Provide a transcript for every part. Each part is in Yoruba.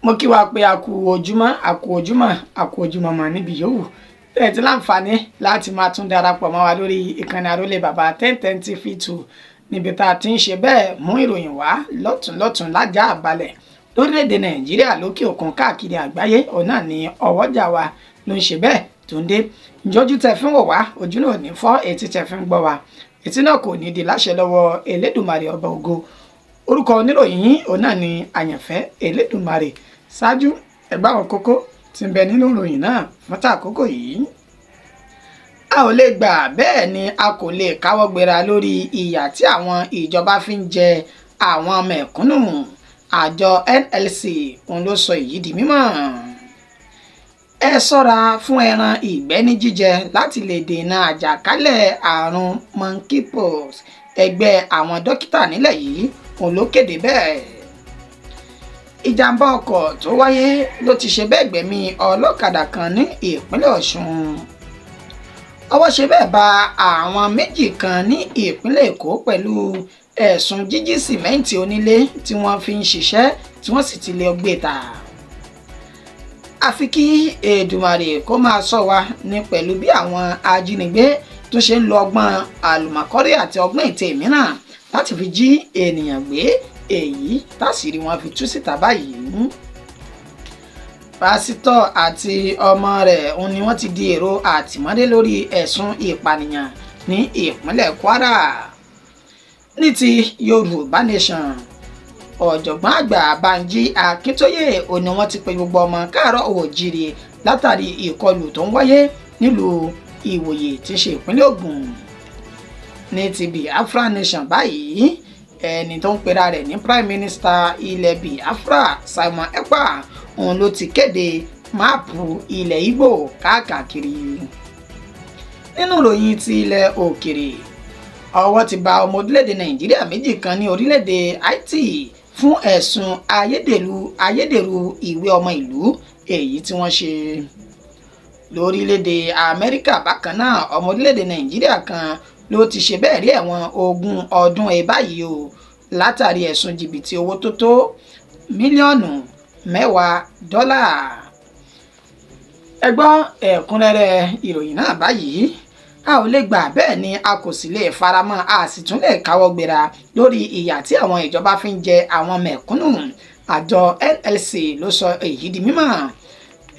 Mo kí wa pé a kú ojúmọ́, a kú ojúmọ́, a kú ojúmọ́ mọ́ níbi yòówù tẹ́ ti láǹfààní láti máa tún darapọ̀ mọ́ wa lórí ìkànnì Àrólé Bàbá 1010 TV 2, níbi tá a ti ń ṣe bẹ́ẹ̀ mú ìròyìn wá lọ́tùn-lọ́tùn lájà àbálẹ̀ lórílẹ̀‐èdè Nàìjíríà, lókè òkun, káàkiri àgbáyé. Òun náà ni ọwọ́jà wa ló ń ṣe bẹ́ẹ̀ tó ń dé. Ìjọ́jú tẹ fi ń wò wá, ojú náà ò ní fọ́. Etí tẹ fi ń gbọ́ wa, etí náà kò ní di láṣẹ lọ́wọ́ Elédùmarè Ọba ògo. Orúkọ oníròyìn yín, òun náà ni Àyànfẹ́ Elédùmarè. Ṣáájú, ẹgbẹ́ àwọn kókó tí ń bẹ nínú ìròyìn náà fún tàkókò yìí. A ò lè gbà, bẹ́ẹ̀ ni a kò lè káwọ́ gbéra lórí ìyà tí àwọn ìjọba fi ń jẹ àwọn mẹ̀kúnnù. Àjọ NLC òun ló sọ èyí di mímọ̀. Ẹ ṣọ́ra fún ẹran ìgbẹ́ ní jíjẹ láti lè dènà àjàkálẹ̀ àrùn monkeypox. Ẹgbẹ́ àwọn dókítà nílẹ̀ yìí òun ló kéde bẹ́ẹ̀. Ìjàmbá ọkọ̀ tó wáyé ló ti ṣe bẹ́ẹ̀ gbẹ̀mí ọlọ́kadà kan ní ìpínlẹ̀ Ọ̀ṣun. Ọwọ́ ṣe bẹ́ẹ̀ ba àwọn méjì kan ní ìpínlẹ̀ Èkó pẹ̀lú ẹ̀sùn jíjí sìmẹ́ǹtì onílé tí wọ́n fi ń ṣiṣẹ́, tí wọ́n sì ti lè gbé ta. Àfi kí Èdùmàrè kó máa ṣọ́ wa ní pẹ̀lú bí àwọn ajínigbé tó ṣe ń lo ọgbọ́n àlùmọ̀kọ́rẹ́ àti ọgbọ́n ète mìíràn láti fi jí ènìyàn gbé, èyí táṣìírí wọn fi tú síta báyìí. Pásítọ̀ àti ọmọ rẹ̀ òun ni wọ́n ti di èrò àtìmọ́lé lórí ẹ̀sùn ìpànìyàn ní ìpínlẹ̀ Kwara. Ní ti Yorùbá Nation, ọ̀jọ̀gbọ́n àgbà Banji Akíntóyè òun ni wọ́n ti pe gbogbo ọmọ káàárọ̀ oòjíire látàrí ìkọlù tó ń wáyé nílùú Ìwòyè tí í ṣe ìpínlẹ̀ Ògùn. Ní ti Biafra Nation báyìí, ẹni tó ń pera rẹ̀ ní Prime Minister ilẹ̀ Biafra, Simon Ekpa, òun ló ti kéde máàpù ilẹ̀ Ìgbò káàkiri. Nínú ìròyìn ti ilẹ̀ òkèrè, ọwọ́ ti ba ọmọ orílẹ̀-èdè Nàìjíríà méjì kan ní orílẹ̀-èdè Haiti fún ẹ̀sùn ayédèrú ìwé ọmọ ìlú èyí tí wọ́n ṣe. Lórílẹ̀-èdè Amẹ́ríkà bákan náà, ọmọ orílẹ̀-èdè Nàìjíríà kan ló ti ṣe bẹ́ẹ̀ rí ẹ̀wọ̀n 20 ọdún ẹ̀ báyìí o, látàrí ẹ̀sùn jìbìtì owó tó tó mílíọ̀nù 10 dọ́là. Ẹ gbọ́ ẹ̀kúnrẹ́rẹ́ ìròyìn náà báyìí. A ò lè gbà, bẹ́ẹ̀ ni a kò sì lè faramọ́, a sì tún lè káwọ́ gbéra lórí ìyà tí àwọn ìjọba fi ń jẹ àwọn mẹ̀kúnnù. Àjọ NLC ló sọ èyí di mímọ̀.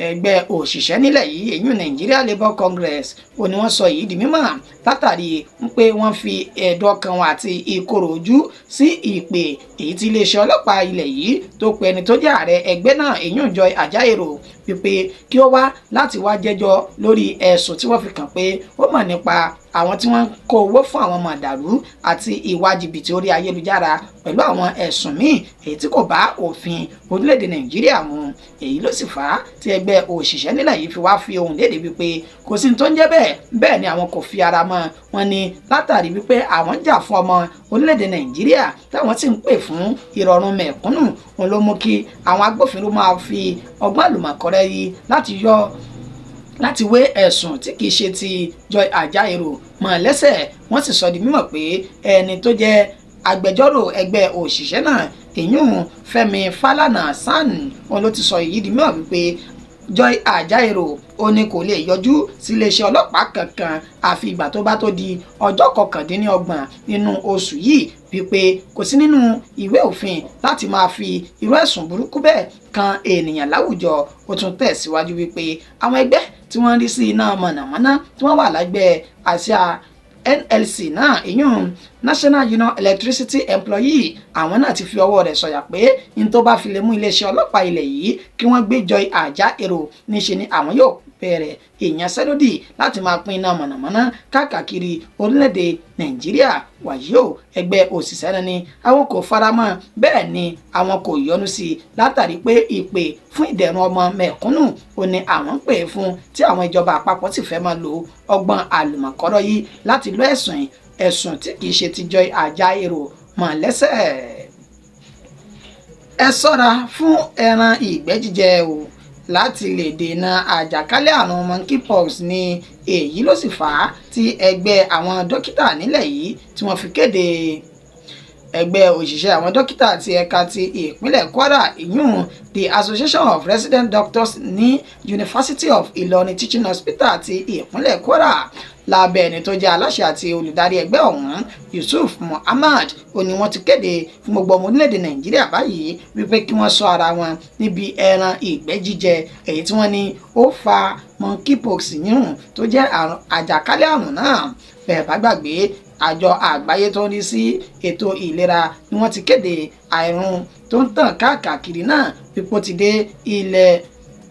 Ẹgbẹ́ òṣìṣẹ́ nílẹ̀ yìí, èyún Nigeria Labour Congress, ó ní wọ́n sọ èyí di mímọ̀ látàrí ń pé wọ́n fi ẹ̀dùn ọkàn wọn àti ìkorò ojú sí ìpè èyí tí iléeṣẹ́ ọlọ́pàá ilẹ̀ yìí tó pe ẹni tó jẹ́ ààrẹ ẹgbẹ́ náà, èyún Joy Ajaero, wípé kí ó wá láti wá jẹ́jọ́ lórí ẹ̀sùn tí wọ́n fi kàn pé ó mọ̀ nípa àwọn tí wọ́n ń kó owó fún àwọn màdàrú àti ìwà jìbìtì orí ayélujára, pẹ̀lú àwọn ẹ̀sùn míì èyí tí kò bá òfin orílẹ̀-èdè Nàìjíríà mu. Èyí ló sì fà á tí ẹgbẹ́ òṣìṣẹ́ nílẹ̀ yìí fi wá fi ohùn léde wípé kò sí ní tó ń jẹ́ bẹ́ẹ̀, bẹ́ẹ̀ ni àwọn kò fi ara mọ́ wọn ni, látàrí wípé àwọn ń jà fún ọmọ orílẹ̀-èdè Nàìjíríà, táwọn sì ń pè fún ìrọ̀rùn mẹ̀kúnnù. Òun ló mú kí àwọn agbófinró máa fi ọgbọ́n àlùmọ̀kọ́rẹ́ yìí láti yọ láti wé ẹ̀sùn tí kìí ṣe ti Joy Ajaero mọ́ lẹ́sẹ̀. Wọ́n sì sọ di mímọ̀ pé ẹni tó jẹ́ agbẹjọ́rò ẹgbẹ́ òṣìṣẹ́ náà, ìyún Fẹ́mi Fálànà SAN, òun ló ti sọ èyí di mímọ̀ wípé Joy Ajaero ó ní kò lè yọjú sí iléeṣẹ́ ọlọ́pàá kankan àfi ìgbà tó bá tó di ọjọ́ 29 nínú oṣù yìí, wípé kò sí nínú ìwé òfin láti máa fi irú ẹ̀sùn burúkú bẹ́ẹ̀ kan ènìyàn láwùjọ. Ó tún tẹ̀síwájú wípé àwọn ẹgbẹ́ tí wọ́n ń rí sí iná mọ̀nàmọ́ná tí wọ́n wà lágbẹ́ àsíá NLC náà, ìyún National Union Electricity Employee, àwọn náà ti fi ọwọ́ rẹ̀ sọ̀yà pé ní tó bá fi lè mú iléeṣẹ́ ọlọ́pàá ilẹ̀ yìí kí wọ́n gbé Joy Ajaero, níṣe ni àwọn yóò bẹ̀rẹ̀ ìyanṣẹ́lódì láti máa pín iná mọ̀nàmọ́ná káàkiri orílẹ̀-èdè Nàìjíríà. Wàyí o, ẹgbẹ́ òṣìṣẹ́ náà ni àwọn kò faramọ́, bẹ́ẹ̀ ni àwọn kò yọnu sí i, látàrí pé ìpè fún ìdẹ̀rùn ọmọ mẹ̀kúnnù ò ní àwọn ń pè é fún, tí àwọn ìjọba àpapọ̀ sì fẹ́ máa lo ọgbọ́n àlùmọ̀kọ́rọ́ yìí láti lọ ẹ̀sùn tí kìí ṣe ti Joy Ajaero mọ́ lẹ́sẹ̀. Ẹ ṣọ́ra fún ẹran ìgbẹ́ jíjẹ o láti lè dènà àjàkálẹ̀ àrùn monkeypox ní. Èyí ló sì fà á tí ẹgbẹ́ àwọn dókítà nílẹ̀ yìí tí wọ́n fi kéde. Ẹgbẹ́ òṣìṣẹ́ àwọn dókítà ti ẹ̀ka ti ìpínlẹ̀ Kwara, ìyún the Association of Resident Doctors ní University of Ilorin Teaching Hospital ti ìpínlẹ̀ Kwara, lábẹ́ ẹni tó jẹ́ aláṣẹ àti olùdarí ẹgbẹ́ ọ̀hún, Yusuf Muhammad, ó ní wọ́n ti kéde fún gbogbo ọmọ orílẹ̀-èdè Nàìjíríà báyìí wípé kí wọ́n ṣọ́ ara wọn níbi ẹran ìgbẹ́ jíjẹ, èyí tí wọ́n ní ó fa monkeypox yìí tó jẹ́ àjàkálẹ̀ àrùn náà. Bẹ́ẹ̀ bá gbàgbé, àjọ àgbáyé tó ń rí sí ètò ìlera ni wọ́n ti kéde àìrùn tó ń tàn káàkiri náà pípọ́ ti dé ilẹ̀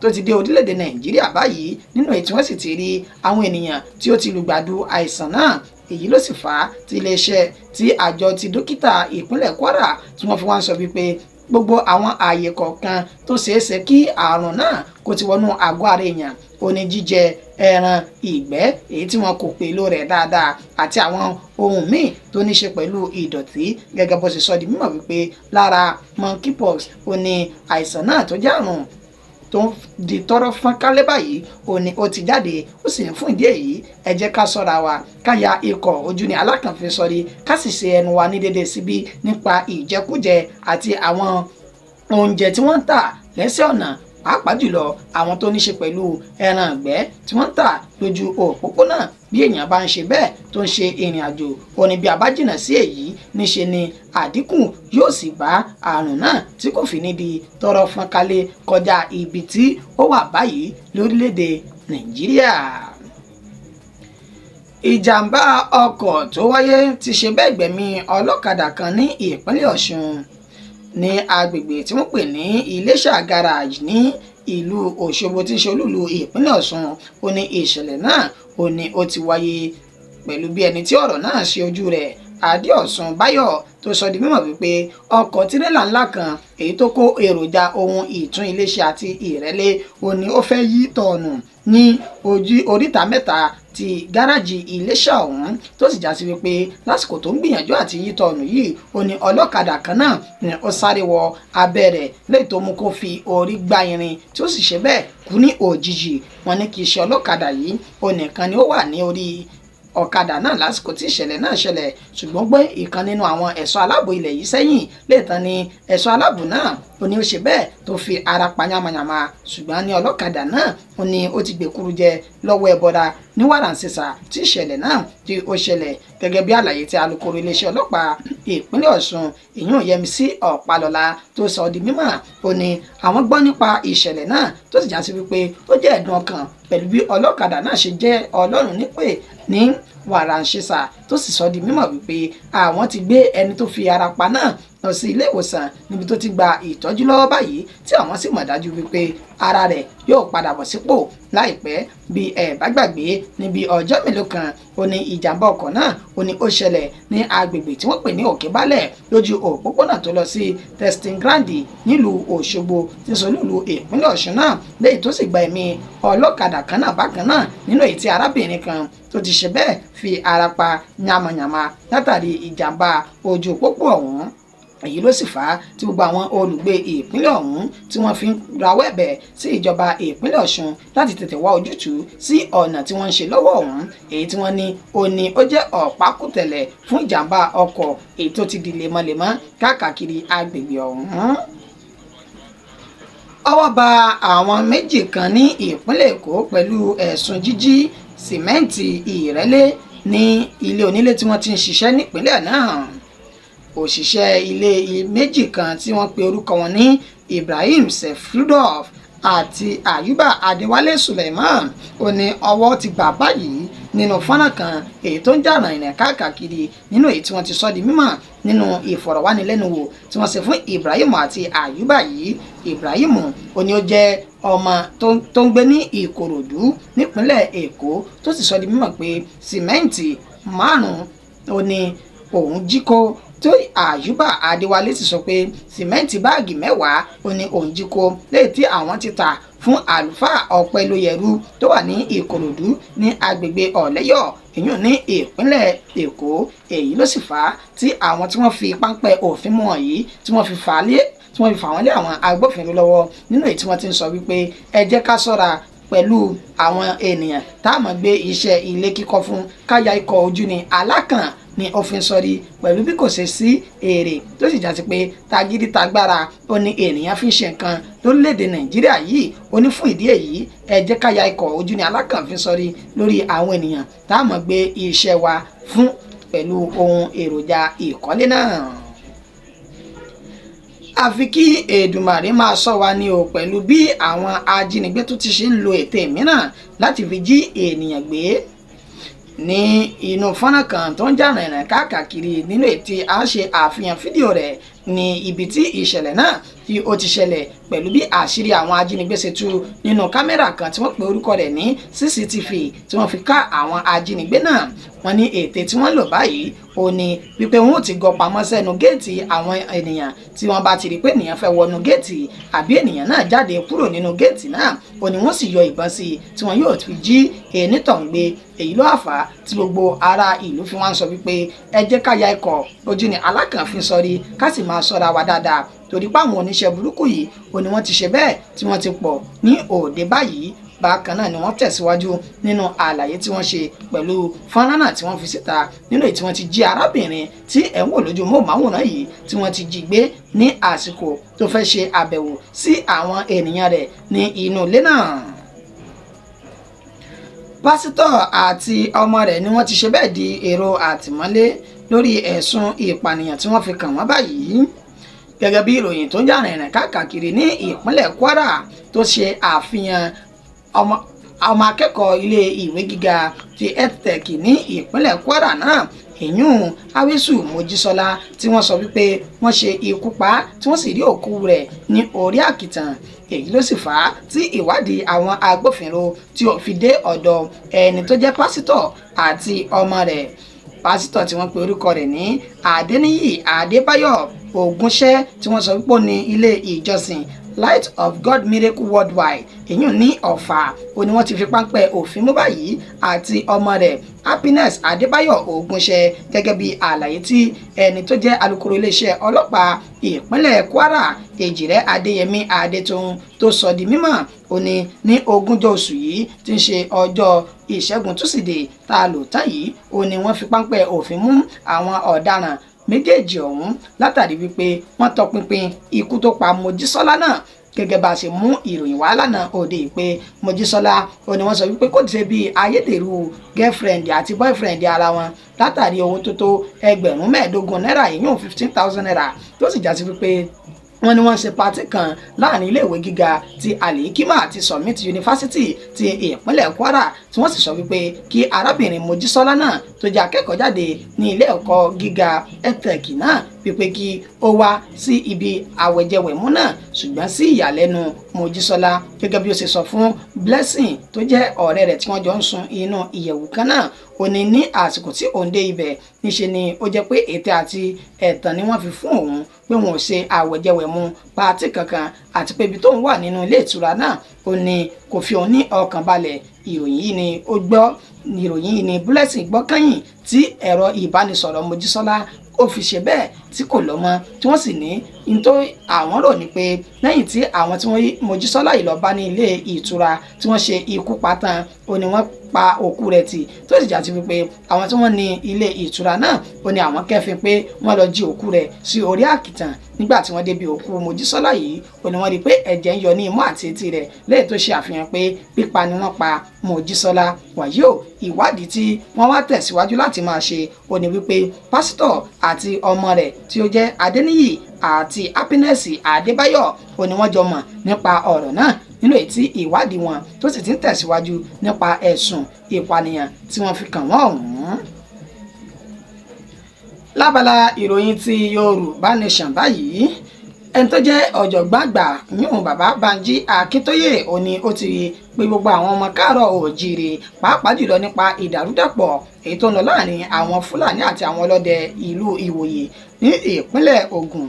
tó ti dé orílẹ̀-èdè Nàìjíríà báyìí, nínú èyí tí wọ́n sì ti rí àwọn ènìyàn tí ó ti lùgbàdù àìsàn náà. Èyí ló sì fà á tí iléeṣẹ́ tí àjọ ti dókítà ìpínlẹ̀ Kwara tí wọ́n fi wá ń sọ wípé gbogbo àwọn ààyè kọ̀ọ̀kan tó ṣeéṣe kí àrùn náà kó ti wọnú àgọ́ ara èèyàn, ó ní jíjẹ ẹran ìgbẹ́ èyí tí wọn kò pèlò rẹ̀ dáadáa àti àwọn ohun míì tó ní ṣe pẹ̀lú ìdọ̀tí. Gẹ́gẹ́ bó ṣe sọ di mímọ̀ wípé lára monkeypox, ó ní àìsàn náà tó jẹ́ àrùn tó ń di tọ́rọ́ fọ́n kálẹ̀ báyìí, ó ní ó ti jáde. Ó sì ní fún ìdí èyí, ẹ jẹ́ ká ṣọ́ra wa, ká ya ikọ̀ ojú ní alákànfin sọrí, ká sì ṣe ẹnu wa ní dédé síbí nípa ìjẹkújẹ àti àwọn oúnjẹ tí wọ́n ń tà lẹ́sẹ̀ ọ̀nà, pàápàá jùlọ àwọn tó ní ṣe pẹ̀lú ẹran ìgbẹ́ tí wọ́n ń tà lójú òpópónà. Bí èèyàn bá ń ṣe bẹ́ẹ̀ tó ń ṣe ìrìn àjò, ó ní bí a bá jìnnà sí èyí, níṣe ni àdínkù yóò sì bá àrùn náà tí kò fi ní di tọrọ fọ́nkálẹ̀ kọjá ibi tí ó wà báyìí lórílẹ̀‐èdè Nàìjíríà. Ìjàmbá ọkọ̀ tó wáyé ti ṣe bẹ́ẹ̀ gbẹ̀mí ọlọ́kadà kan ní ìpínlẹ̀ Ọ̀ṣun, ní agbègbè tí wọ́n pè ní Iléṣà garage ní ìlú Òṣogbo tí í ṣe olúìlú ìpínlẹ̀ Ọ̀ṣun. Ó ní ìṣẹ̀lẹ̀ náà ó ní ó ti wáyé pẹ̀lú bí ẹni tí ọ̀rọ̀ náà ṣe ojú rẹ̀, Adéọ̀sùn Báyọ̀, tó sọ di mímọ̀ wípé ọkọ̀ tirẹ́là ńlá kan èyí tó kó èròjà ohun ìtún iléeṣẹ́ àti ìrẹ́lé, ó ní ó fẹ́ yí tọ̀nù ní ojú oríta mẹ́ta ti gáràjì Iléṣà ọ̀hún, tó sì já sí wípé lásìkò tó ń gbìyànjú àti yí tọ̀nù yìí, ó ní ọlọ́kadà kan náà ni ó sáré wọ abẹ́ rẹ̀, léyìí tó mú kó fi orí gbá irin tí ó sì ṣe bẹ́ẹ̀ kú ní òjijì. Wọ́n ní kì í ṣe ọlọ́kadà yìí ó nìkan ni ó wà ní orí ọ̀kadà náà lásìkò tí ìṣẹ̀lẹ̀ náà ṣẹlẹ̀, ṣùgbọ́n gbé ìkan nínú àwọn ẹ̀ṣọ́ aláàbò ilẹ̀ yìí sẹ́yìn léètàn ni ẹ̀ṣọ́ aláàbò náà ó ní ó ṣe bẹ́ẹ̀ tó fi ara pa yamayama. Ṣùgbọ́n ní ọlọ́kadà náà ó ní ó ti gbèkúrú jẹ lọ́wọ́ ẹbọra ní wàràǹṣeṣà tí ìṣẹ̀lẹ̀ náà tí ó ṣẹlẹ̀. Gẹ́gẹ́ bí àlàyé tí alukoro iléeṣẹ́ ọlọ́pàá ìpínlẹ̀ Ọ̀ṣun, ìyún Yẹmisí Ọ̀pálọ́lá, tó sọ di mímọ̀, ó ní àwọn gbọ́ nípa ìṣẹ̀lẹ̀ náà, tó sì já sí wípé ó jẹ́ ẹ̀dùn ọkàn pẹ̀lú bí ọlọ́kadà náà ṣe jẹ́ Ọlọ́run nípè ní wàràǹṣeṣà, tó sì sọ di mímọ̀ wípé àwọn ti gbé ẹni tó fi ara pa náà lọ sí ilé ìwòsàn níbi tó ti gba ìtọ́jú lọ́wọ́ báyìí, tí àwọn sì mọ̀ dájú wípé ara rẹ̀ yóò padà bọ̀ sípò láìpẹ́. Bí ẹ bá gbàgbé, níbi ọjọ́ mélòó kan, ó ní ìjàmbá ọkọ̀ náà ó ní ó ṣẹlẹ̀ ní agbègbè tí wọ́n pè ní Òkè Bálẹ̀ lójú òpópónà tó lọ sí Testing Ground nílùú Òṣogbo tí solúlu ìpínlẹ̀ Ọ̀ṣun náà, léyìí tó sì gba ẹ̀mí ọlọ́kadà kan náà bákan náà, nínú èyí tí arábìnrin kan tó ti ṣe bẹ́ẹ̀ fi ara pa yamayama látàrí ìjàmbá ojú pópó ọ̀hún. Èyí ló sì fà á tí gbogbo àwọn olùgbé ìpínlẹ̀ ọ̀hún tí wọ́n fi ń rawọ́ ẹ̀bẹ̀ sí ìjọba ìpínlẹ̀ Ọ̀ṣun láti tètè wá ojútùú sí ọ̀nà tí wọ́n ń ṣe lọ́wọ́ ọ̀hún, èyí tí wọ́n ní ó ní ó jẹ́ ọ̀pákùtẹ̀lẹ̀ fún ìjàmbá ọkọ̀ èyí tó ti di lemọ́lemọ́ káàkiri agbègbè ọ̀hún. Ọwọ́ bà àwọn méjì kan ní ìpínlẹ̀ Èkó pẹ̀lú ẹ̀sùn jíjí sìmẹ́ǹtì ìrẹ́lé ní ilé onílé tí wọ́n ti ń ṣiṣẹ́ nípínlẹ̀ náà. Òṣìṣẹ́ ilé méjì kan tí wọ́n pe orúkọ wọn ní Ibrahim Sefrudov àti Ayuba Adéwálé Suleiman, ó ní ọwọ́ ti bà báyìí nínú fọ́nrán kan èyí tó ń jà rìnrìn káàkiri, nínú èyí tí wọ́n ti sọ di mímọ̀ nínú ìfọ̀rọ̀wánilẹ́nuwò tí wọ́n ṣe fún Ibrahim àti Ayuba yìí. Ibrahim, ó ní ó jẹ́ ọmọ tó ń gbé ní Ìkòròdú nípínlẹ̀ Èkó, tó sì sọ di mímọ̀ pé sìmẹ́ǹtì 5 ó ní òun jí kó, tó Àyùbá Adéwálé sì sọ pé sìmẹ́ǹtì báàgì 10 ó ní òun jí kó, léyìí tí àwọn ti tà fún àlùfáà Ọpẹ́lóyẹrú tó wà ní Ìkòròdú ní agbègbè Ọ̀lẹ́yọ̀, èyí ní ìpínlẹ̀ Èkó. Èyí ló sì fà á tí àwọn tí wọ́n fi páńpẹ́ òfin mú wọn yìí tí wọ́n fi fà wọ́n lé àwọn agbófinró lọ́wọ́, nínú èyí tí wọ́n ti ń sọ wípé ẹ jẹ́ ká ṣọ́ra pẹ̀lú àwọn ènìyàn tá a mọ̀ gbé iṣẹ́ ilé kíkọ́ fún, káyà ikọ̀ ojú ni alákàn ní òfin sọrí pẹ̀lú bí kò ṣe sí èrè, tó sì já sí pé tagídí tagbára ó ní ènìyàn fi ń ṣe nǹkan lórílẹ̀‐èdè Nàìjíríà yìí. Ó ní fún ìdí èyí, ẹ jẹ́ ká ya ikọ̀ ojú ní alákànfin sọrí lórí àwọn ènìyàn tá a mọ̀ gbé iṣẹ́ wa fún pẹ̀lú ohun èròjà ìkọ́lé náà. Àfi kí Èdùmàrè máa ṣọ́ wa ní o pẹ̀lú bí àwọn ajínigbé tó ti ṣe ń lo ète mìíràn láti fi jí ènìyàn gbé. Ní inú fọ́nrán kan tó ń jà rìnrìn káàkiri nínú ètí à ń ṣe àfihàn fídíò rẹ̀ ní ibi tí ìṣẹ̀lẹ̀ náà tí ó ti ṣẹlẹ̀ pẹ̀lú bí àṣírí àwọn ajínigbé ṣe tú nínú kámẹ́rà kan tí wọ́n pe orúkọ rẹ̀ ní CCTV tí wọ́n fi ká àwọn ajínigbé náà. Wọ́n ní ète tí wọ́n lò báyìí ó ní wípé wọ́n ò ti gọ pamọ́ sẹ́nu géètì àwọn ènìyàn tí wọ́n bá ti rí pé ènìyàn fẹ́ wọnú géètì àbí ènìyàn náà jáde kúrò nínú géètì náà, ó ní wọ́n sì yọ ìbọn sí i tí wọ́n yóò fi jí enítọ̀hún gbé. Èyí ló àfà tí gbogbo ará ìlú fi wá ń sọ wípé ẹ jẹ́ ká ya ikọ̀ ojú ni alákànfin sọrí, ká sì máa ṣọ́ra wa dáadáa, torí pé àwọn oníṣẹ́ burúkú yìí ó ní wọ́n ti ṣe bẹ́ẹ̀ tí wọ́n ti pọ̀ ní òde báyìí. Bákan náà ni wọ́n tẹ̀síwájú nínú àlàyé tí wọ́n ṣe pẹ̀lú fọ́nrán náà tí wọ́n fi síta nínú èyí tí wọ́n ti jí arábìnrin tí ẹ̀ ń wò lójú móhùnmáwòrán yìí tí wọ́n ti jí gbé ní àsìkò tó fẹ́ ṣe àbẹ̀wò sí àwọn ènìyàn rẹ̀ ní inú ilé náà. Pásítọ̀ àti ọmọ rẹ̀ ni wọ́n ti ṣe bẹ́ẹ̀ di èrò àtìmọ́lé lórí ẹ̀sùn ìpànìyàn tí wọ́n fi kàn wọ́n báyìí. Gẹ́gẹ́ bí ìròyìn tó ń jà rìnrìn káàkiri ní ìpínlẹ̀ Kwara tó ṣe àfihàn ọmọ akẹ́kọ̀ọ́ ilé ìwé gíga ti EdTech ní ìpínlẹ̀ Kwara náà, ìyún Awesu Mojísọ́lá, tí wọ́n sọ wípé wọ́n ṣe ikú pa tí wọ́n sì rí òkú rẹ̀ ní orí àkìtàn. Èyí ló sì fà á tí ìwádìí àwọn agbófinró tí ó fi dé ọ̀dọ̀ ẹni tó jẹ́ pásítọ̀ àti ọmọ rẹ̀. Pásítọ̀ tí wọ́n pe orúkọ rẹ̀ ní Adéníyì Adébáyọ̀ Ògúnṣẹ́ tí wọ́n sọ wípé ó ní ilé ìjọsìn Light of God Miracle Worldwide èyí ní Ọ̀fà, ó ní wọ́n ti fi páńpẹ́ òfin mú báyìí àti ọmọ rẹ̀ Happiness Adébáyọ̀ Ògúnṣẹ́, gẹ́gẹ́ bí àlàyé tí ẹni tó jẹ́ alukoro iléeṣẹ́ ọlọ́pàá ìpínlẹ̀ Kwara Èjìrẹ́ Adéyẹmí Adétòun tó sọ di mímọ̀. Ó ní ní ogúnjọ́ oṣù yìí tí ń ṣe ọjọ́ ìṣẹ́gun túsídẹ̀ẹ́ tá a lò tán yìí, ó ní wọ́n fi páńpẹ́ òfin mú àwọn ọ̀daràn méjèèjì ọ̀hún látàrí wípé wọ́n tọpinpin ikú tó pa Mojísọ́lá náà. Gẹ́gẹ́ bá a ṣe mú ìròyìn wá lánàá òde pé Mojísọ́lá ó ní wọ́n sọ wípé kò ṣe bí ayédèrú girlfriend àti boyfriend ara wọn látàrí owó tó tó 15,000 náírà, ìyún 15,000 naira, tó sì já sí wípé wọ́n ní wọ́n ṣe patí kan láàrin iléèwé gíga ti Alikima àti Summit University ti ìpínlẹ̀ Kwara, tí wọ́n sì sọ wípé kí arábìnrin Mojísọ́lá náà tó jẹ́ akẹ́kọ̀ọ́ jáde ní ilé ẹ̀kọ́ gíga EdTech náà wípé kí ó wá sí ibi àwẹ̀jẹwẹ̀mú náà. Ṣùgbọ́n sí ìyàlẹ́nu Mojísọ́lá, gẹ́gẹ́ bí ó ṣe sọ fún Blessing tó jẹ́ ọ̀rẹ́ rẹ̀ tí wọ́n jọ ń sun inú ìyẹ̀wù kan náà, ó ní ní àsìkò tí òun dé ibẹ̀ níṣe ni ó jẹ́ pé ète àti ẹ̀tàn ni wọ́n fi fún òun pé wọn ò ṣe àwẹ̀jẹwẹ̀mu pàtí kankan, àti pé ibi tóun wà nínú ilé ìtura náà ó ní kò fi òun ní ọkàn balẹ̀. Ìròyìn yìí ni ó gbọ́, ìròyìn yìí ni Blessing gbọ́ kẹ́yìn tí ẹ̀rọ ìbánisọ̀rọ̀ Mojísọ́lá ó fi ṣe bẹ́ẹ̀ tí kò lọ mọ́, tí wọ́n sì ní nítorí àwọn rò ní pé lẹ́yìn tí àwọn tí wọ́n Mojísọ́lá yìí lọ bá ní ilé ìtura tí wọ́n ṣe ikú pa tán, ó ní wọ́n pa òkú rẹ̀ tì, tó sì já sí wípé àwọn tí wọ́n ní ilé ìtura náà ó ní àwọn kẹ́fín pé wọ́n lọ jí òkú rẹ̀ sí orí àkìtàn. Nígbà tí wọ́n débi òkú Mojísọ́lá yìí, ó ní wọ́n rí i pé ẹ̀jẹ̀ ń yọ ní imú àti etí rẹ̀, léyìí tó ṣe àfihàn pé pípa ni wọ́n pa Mojísọ́lá. Wàyí o, ìwádìí tí wọ́n wá tẹ̀síwájú láti máa ṣe ó ní wípé pásítọ̀ àti ọmọ rẹ̀ tí ó jẹ́ Adéníyì àti Happiness Adébáyọ̀ ó ní wọ́n jọ mọ̀ nípa ọ̀rọ̀ náà, nínú èyí tí ìwádìí wọn tó sì ti ń tẹ̀síwájú nípa ẹ̀sùn ìpànìyàn tí wọ́n fi kàn wọ́n ọ̀hún. Lábala ìròyìn ti Yorùbá Nation báyìí, ẹni tó jẹ́ ọ̀jọ̀gbọ́n àgbà yún bàbá Banji Akíntóyè ó ní ó ti pe gbogbo àwọn ọmọ káàárọ̀ oòjíire, pàápàá jùlọ nípa ìdàrúdàpọ̀ èyí tó ń lọ láàrin àwọn Fúlàní àti àwọn ọlọ́dẹ ìlú Ìwòyè ní ìpínlẹ̀ Ògùn.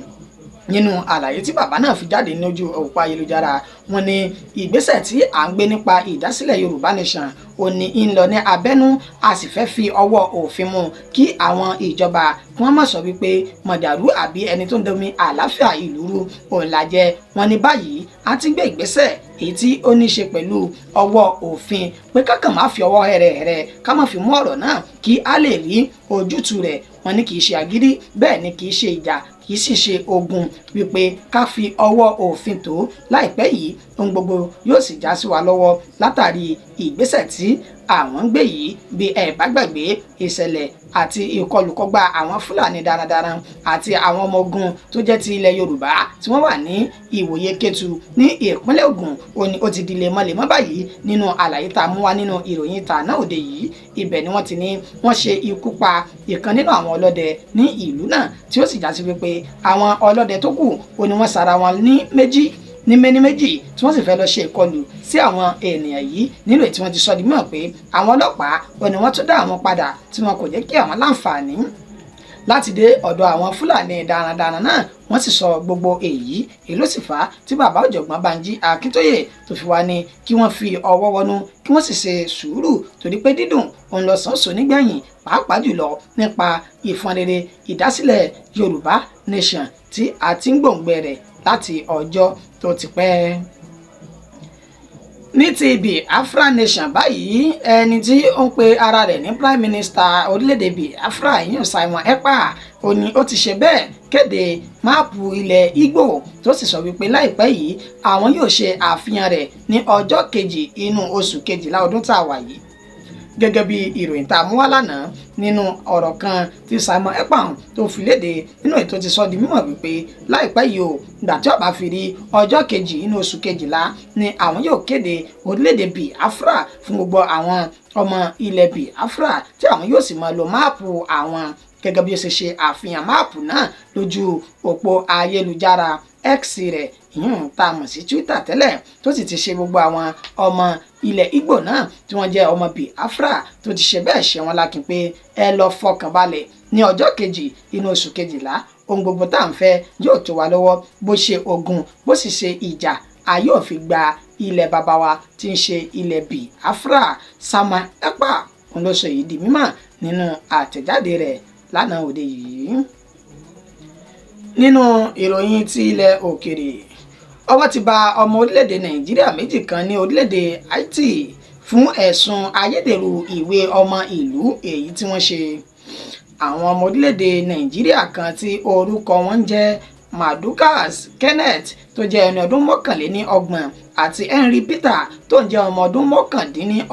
Nínú àlàyé tí bàbá náà fi jáde lójú òpó ayélujára, wọ́n ní ìgbésẹ̀ tí à ń gbé nípa ìdásílẹ̀ Yorùbá Nation ó ní ń lọ ní abẹ́nú, a sì fẹ́ fi ọwọ́ òfin mú kí àwọn ìjọba kí wọ́n má sọ wípé mọ̀dàrú àbí ẹni tó ń domi àlàáfíà ìlú rú òun la jẹ́. Wọ́n ní báyìí a ti ń gbé ìgbésẹ̀ èyí tí ó ní ṣe pẹ̀lú ọwọ́ òfin, pé kákan má fi ọwọ́ hẹ̀rẹ̀hẹ̀rẹ̀ ká má fi mú ọ̀rọ̀ náà kí á lè rí ojútùú rẹ̀. Wọ́n ní kì í ṣe agídí, bẹ́ẹ̀ ni kì í ṣe ìjà, kì í sì ṣe ogun, wípé ká fi ọwọ́ òfin tó láìpẹ́ yìí, ohun gbogbo yóò sì já sí wa lọ́wọ́ látàrí ìgbésẹ̀ tí àwọn ń gbé yìí. Bí ẹ bá gbàgbé ìṣẹ̀lẹ̀ àti ìkọlùkọgbà àwọn Fúlàní darandaran àti àwọn ọmọ ogun tó jẹ́ ti ilẹ̀ Yorùbá tí wọ́n wà ní Ìwòye Kétu ní ìpínlẹ̀ Ògùn, ó ní ó ti di lemọ́lemọ́ báyìí. Nínú àlàyé tá a mú wá nínú ìròyìn tà náà òde yìí, ibẹ̀ ni wọ́n ti ní wọ́n ṣe ikú pa ìkan nínú àwọn ọlọ́dẹ ní ìlú náà, tí ó sì já sí wípé àwọn ọlọ́dẹ tó kù ó ní wọ́n sara wọn ní méjì ní méní méjì tí wọ́n sì fẹ́ lọ ṣe ìkọlù sí àwọn ènìyàn yìí, nínú èyí tí wọ́n ti sọ di mímọ̀ pé àwọn ọlọ́pàá ò ní wọ́n tún dá àwọn padà tí wọn kò jẹ́ kí àwọn láǹfààní láti dé ọ̀dọ̀ àwọn Fúlàní darandaran náà. Wọ́n sì sọ gbogbo èyí ló sì fà á tí bàbá ọ̀jọ̀gbọ́n Bánjí Akíntóyè tó fi wá ní kí wọ́n fi ọwọ́ wọnú, kí wọ́n sì ṣe sùúrù, torí pé dídùn òun lọ sàn sùn nígbẹ̀yìn, pàápàá jùlọ nípa ìfọnrere ìdásílẹ̀ Yorùbá Nation tí a ti ń gbòǹgbẹ rẹ̀ láti ọjọ́ tó ti pẹ́. Ní ti Biafra Nation báyìí, ẹni tí ó ń pe ara rẹ̀ ní Prime Minister orílẹ̀-èdè Biafra, ìyẹn Simon Ekpa, ó ní ó ti ṣe bẹ́ẹ̀ kéde máàpù ilẹ̀ Ìgbò, tó sì sọ wípé láìpẹ́ yìí àwọn yóò ṣe àfihàn rẹ̀ ní ọjọ́ 2 inú oṣù 12 ọdún tá a wà yìí. Gẹ́gẹ́ bí ìròyìn tá a mú wá lánàá nínú ọ̀rọ̀ kan tí Simon Ekpa tó fi léde, nínú ètò ti sọ di mímọ̀ wípé láìpẹ́ yìí o, ìgbà tí ó bá fi rí ọjọ́ 2 inú oṣù 12 ni àwọn yóò kéde orílẹ̀-èdè Biafra fún gbogbo àwọn ọmọ ilẹ̀ Biafra, tí àwọn yóò sì máa lo máàpù àwọn, gẹ́gẹ́ bí ó ṣe ṣe àfihàn máàpù náà lójú òpó ayélujára X rẹ̀, ìyún tá a mọ̀ sí Twitter tẹ́lẹ̀, tó sì ti ṣe gbogbo àwọn ọmọ ilẹ̀ Ìgbò náà tí wọ́n jẹ́ ọmọ Biafra, tó ti ṣe bẹ́ẹ̀ ṣe wọ́n lákin pé ẹ lọ fọkàn balẹ̀, ní ọjọ́ 2 inú oṣù 12 ohun gbogbo tá à ń fẹ́ yóò tó wa lọ́wọ́, bó ṣe ogun, bó sì ṣe ìjà, a yóò fi gba ilẹ̀ bàbá wa tí ń ṣe ilẹ̀ Biafra. Simon Ekpa òun ló sọ èyí di mímọ̀ nínú àtẹ̀jáde rẹ̀ lánàá òde yìí. Nínú ìròyìn ti ilẹ̀ òkèrè, ọwọ́ ti ba ọmọ orílẹ̀-èdè Nàìjíríà 2 kan ní orílẹ̀-èdè Haiti fún ẹ̀sùn ayédèrú ìwé ọmọ ìlú èyí tí wọ́n ṣe. Àwọn ọmọ orílẹ̀-èdè Nàìjíríà kan tí orúkọ wọn ń jẹ́ Madukas Kenneth tó jẹ́ ẹni ọdún 31 àti Henry Peter tó ń jẹ́ ọmọ ọdún 29,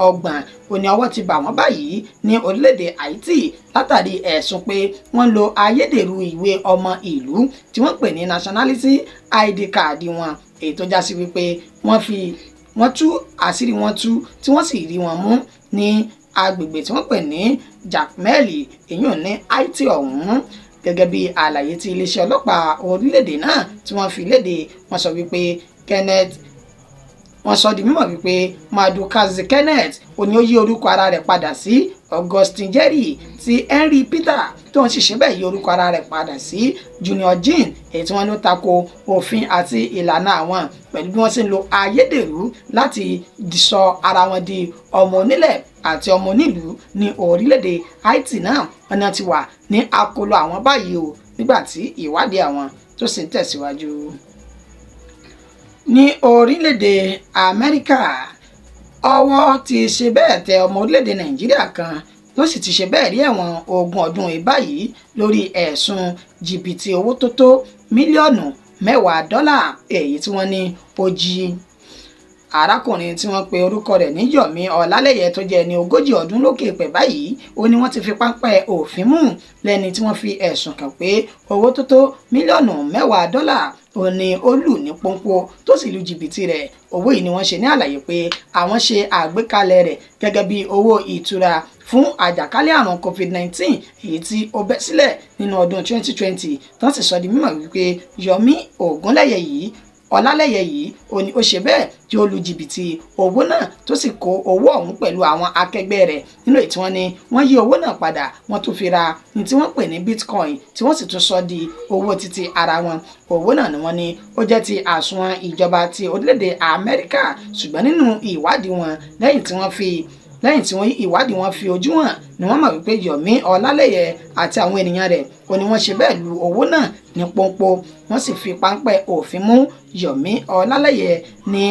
ó ní ọwọ́ ti bà wọ́n báyìí ní orílẹ̀-èdè Haiti látàrí ẹ̀sùn pé wọ́n lo ayédèrú ìwé ọmọ ìlú tí wọ́n pè ní nationality ID card wọn, èyí tó já sí wípé wọ́n fi wọ́n tú àṣírí wọn tú, tí wọ́n sì rí wọn mú ní agbègbè tí wọ́n pè ní Jacmel, èyí ní Haiti ọ̀hún. Gẹ́gẹ́ bí àlàyé tí iléeṣẹ́ ọlọ́pàá orílẹ̀-èdè náà tí wọ́n fi léde, wọ́n sọ wípé Kenneth, wọ́n sọ di mímọ̀ wípé Madukazi Kenneth ó ní ó yí orúkọ ara rẹ̀ padà sí Augustine Jerry, tí Henry Peter tó ń ṣiṣẹ́ bẹ́ẹ̀ yí orúkọ ara rẹ̀ padà sí Junior Jean, èyí tí wọ́n ló tako òfin àti ìlànà àwọn pẹ̀lú bí wọ́n ṣe ń lo ayédèrú láti sọ ara wọn di ọmọ onílẹ̀ àti ọmọ onílùú ní orílẹ̀-èdè Haiti náà. Wọn náà ti wà ní akóló àwọn báyìí o, nígbà tí ìwádìí àwọn tó sì ń tẹ̀síwájú. Ní orílẹ̀-èdè Amẹ́ríkà, ọwọ́ ti ṣe bẹ́ẹ̀ tẹ ọmọ orílẹ̀-èdè Nàìjíríà kan tó sì ti ṣe bẹ́ẹ̀ rí ẹ̀wọ̀n 20 ọdún báyìí lórí ẹ̀sùn jìbìtì owó tó tó mílíọ̀nù 10 dọ́là èyí tí wọ́n ní ó jí. Arákùnrin tí wọ́n pe orúkọ rẹ̀ ní Yomi Ọlálẹ́yẹ tó jẹ́ ẹni 40 ọdún lókè pẹ̀ báyìí, ó ní wọ́n ti fi páńpẹ́ òfin mú lẹ́ni tí wọ́n fi ẹ̀sùn kàn pé owó tó tó mílíọ̀nù 10 dọ́là ó ní ó lù ní pọ́npọ́ tó sì lu jìbìtì rẹ̀. Owó yìí ni wọ́n ṣe ní àlàyé pé àwọn ṣe àgbékalẹ̀ rẹ̀ gẹ́gẹ́ bí owó ìtura fún àjàkálẹ̀ àrùn COVID-19 èyí tí ó bẹ́ sílẹ̀ nínú ọdún 2020, tó sì sọ di mímọ̀ wípé Yomi Ògúnlẹ̀yẹ yìí, Ọlálẹ́yẹ yìí, ó ní ó ṣe bẹ́ẹ̀ tí ó lu jìbìtì owó náà, tó sì kó owó ọ̀hún pẹ̀lú àwọn akẹgbẹ́ rẹ̀, nínú èyí tí wọ́n ní wọ́n yí owó náà padà, wọ́n tún fi ra ní tí wọ́n pè ní bitcoin, tí wọ́n sì tún sọ di owó títí ara wọn. Owó náà ni wọ́n ní ó jẹ́ ti àsùnwọ̀n ìjọba ti orílẹ̀-èdè Amẹ́ríkà, ṣùgbọ́n nínú ìwádìí wọn, lẹ́yìn tí wọ́n ìwádìí wọn fi ojú hàn ni wọ́n mọ̀ wípé Yomi Ọlálẹ́yẹ àti àwọn ènìyàn rẹ̀ ó ní wọ́n ṣe bẹ́ẹ̀ lu owó náà ní ní pọ́npọ́. Wọ́n sì fi páńpẹ́ òfin mú Yomi Ọlálẹ́yẹ ní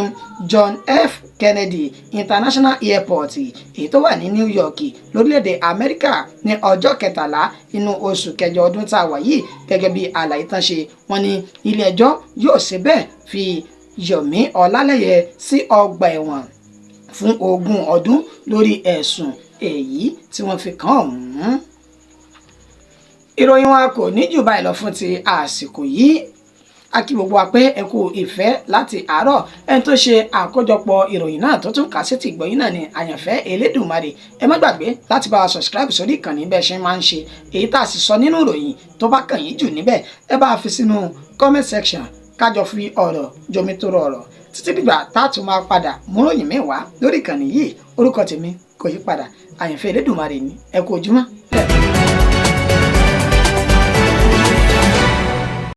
John F. Kennedy International Airport, èyí tó wà ní New York lórílẹ̀‐èdè Amẹ́ríkà, ní ọjọ́ 13 inú oṣù kẹjọ ọdún tá a wà yìí. Gẹ́gẹ́ bí àlàyé tán ṣe, wọ́n ní ilé ẹjọ́ yóò ṣe bẹ́ẹ̀ fi Yomi Ọlálẹ́yẹ sí ọgbà ẹ̀wọ̀n fún 20 ọdún lórí ẹ̀sùn èyí tí wọ́n fi kàn ọ̀hún. Ìròyìn wa kò ní jù báyìí lọ fún ti àsìkò yìí. A kí gbogbo wa pé ẹ kú ìfẹ́ láti àárọ̀. Ẹni tó ṣe àkójọpọ̀ ìròyìn náà tó tún kà sí ti ìgbọ̀yìn náà ni Àyànfẹ́ Elédùmarè. Ẹ má gbàgbé láti bá wa subscribe sórí ìkànnì bẹ́ẹ̀ ṣe máa ń ṣe. Èyí tá a sì sọ nínú ìròyìn tó bá kàn yín jù níbẹ̀, ẹ bá a fi sínú comment section, kájọ fi ọ̀rọ̀ jomitoro ọ̀rọ̀ títí dìgbà tá a tún máa padà múròyìn mẹ́wàá lórí ìkànnì yìí. Orúkọ tèmi kò yí padà, Àyànfẹ́ Elédùmarè ni. Ẹ kú ojúmọ́ lẹ́ẹ̀kan.